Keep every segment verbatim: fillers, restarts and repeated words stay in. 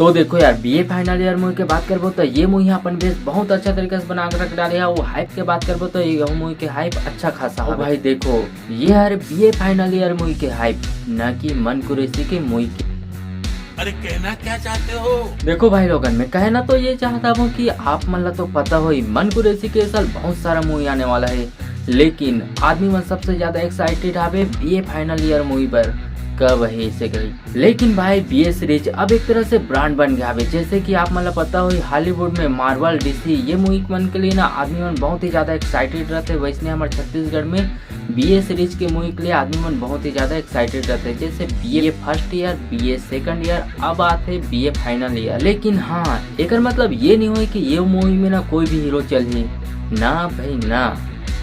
तो देखो यार, बीए फाइनल ईयर मूवी के बात करबो तो ये मूवी ह अपन बेस बहुत अच्छा तरीका से बना के रख डाले हे। वो हाइप के बात करबो तो ये मूवी के हाइप अच्छा खासा हे भाई। देखो, ये हरे बीए फाइनल ईयर मूवी के हाइप, ना कि मन कुरैशी के मूवी के। अरे, कहना क्या चाहते हो? देखो भाई लोगन, मैं कहना तो ये चाहता हूँ कि आप मन ला तो पता होही, मन कुरैशी के साल बहुत सारा मूवी आने वाला हे, लेकिन आदमी मन सबसे ज्यादा एक्साइटेड हावे बीए फाइनल ईयर मूवी बर। कब हे इसे गई, लेकिन भाई बीए सीरीज अब एक तरह से ब्रांड बन गया हावे। जैसे कि आप मन ला पता होही, हॉलीवुड में मार्वल, डीसी ये मूवी मन के लिए ना आदमी मन बहुत ही ज्यादा एक्साइटेड रहते, वैसने हमर छत्तीसगढ़ में बीए सीरीज के मूवी के लिए आदमी मन बहुत ही ज्यादा एक्साइटेड रहते, जैसे BA first year, BA second year, अब आते बीए फाइनल ईयर। लेकिन हाँ, एकर मतलब ये नहीं होय कि ये मूवी में ना कोई भी हीरो चलही, ना भाई ना,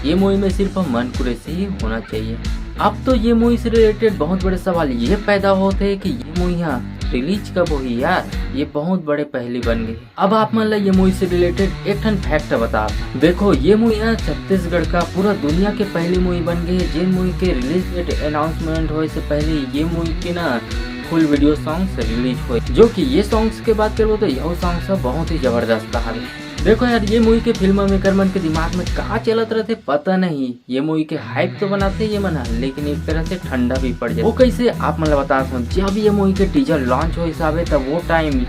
ये मूवी में सिर्फ मन कुरैशी ही होना चाहिए। अब तो ये मूवी से रिलेटेड बहुत बड़े सवाल ये पैदा होते हैं कि ये मूवी यहाँ रिलीज कब होही यार, ये बहुत बड़े पहेली बन गई। अब आप मन ला ये मूवी से रिलेटेड एक ठन फैक्ट बता। देखो, ये मूवी ह छत्तीसगढ़ का पूरा दुनिया के पहली मूवी बन गई है, जेन मूवी के रिलीज डेट अनाउंसमेंट होए से पहले ये मूवी के ना फुल वीडियो सॉन्ग्स रिलीज हुए, जो कि ये सॉन्ग्स के बात करबो तो यह सॉन्ग्स ह बहुत ही जबरदस्त हवे। देखो यार, ये मूवी के फिल्म मेकर मन के दिमाग में का चलत रहते पता नहीं। ये मूवी के हाइप तो बनाते ये मन ह, लेकिन एक तरह से ठंडा भी पड़ जाते। वो कैसे, आप मन ला बता सकूं, जब ये मूवी के टीजर लॉन्च होइस हावे तब वो टाइम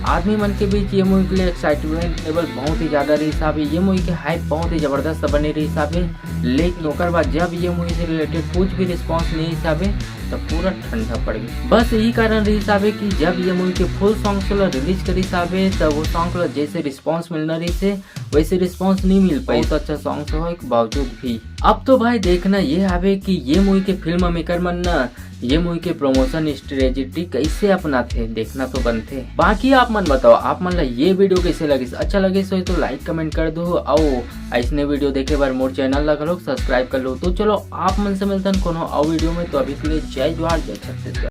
आदमी मन के बीच ये मूवी के लिए एक्साइटमेंट लेवल बहुत ही ज्यादा रहिस हावे, ये मूवी के हाइप बहुत ही जबरदस्त बने रहिस हावे। लेकिन ओकर बाद जब ये मूवी से रिलेटेड कुछ भी रिस्पॉन्स नहीं रहिस हावे, तब पूरा ठंडा पड़ गया। बस यही कारण रहिस हावे कि जब ये मूवी के फुल सॉन्ग्स ला रिलीज करिस हावे, तब वो सॉन्ग ला जैसे रिस्पॉन्स मिलना रहिस हे, वैसे रिस्पॉन्स नहीं मिल पाइस। बहुत अच्छा सॉन्ग्स होए के बावजूद भी। अब तो भाई देखना ये हावे कि ये मूवी के फिल्म मेकर मन ना ये मूवी के प्रमोशन स्ट्रेटेजी कैसे अपनाथे, देखना तो बनथे। बाकी आप मन बताओ, आप मन ला ये वीडियो कैसे लगिस? अच्छा लगिस होय तो लाइक कमेंट कर दो, अउ ऐसने वीडियो देखे बर मोर चैनल ला घलोक सब्सक्राइब कर लो। तो चलो, आप मन से मिलथन कोनो अउ वीडियो में। तो अभी के लिए जय जोहार, जय छत्तीसगढ़।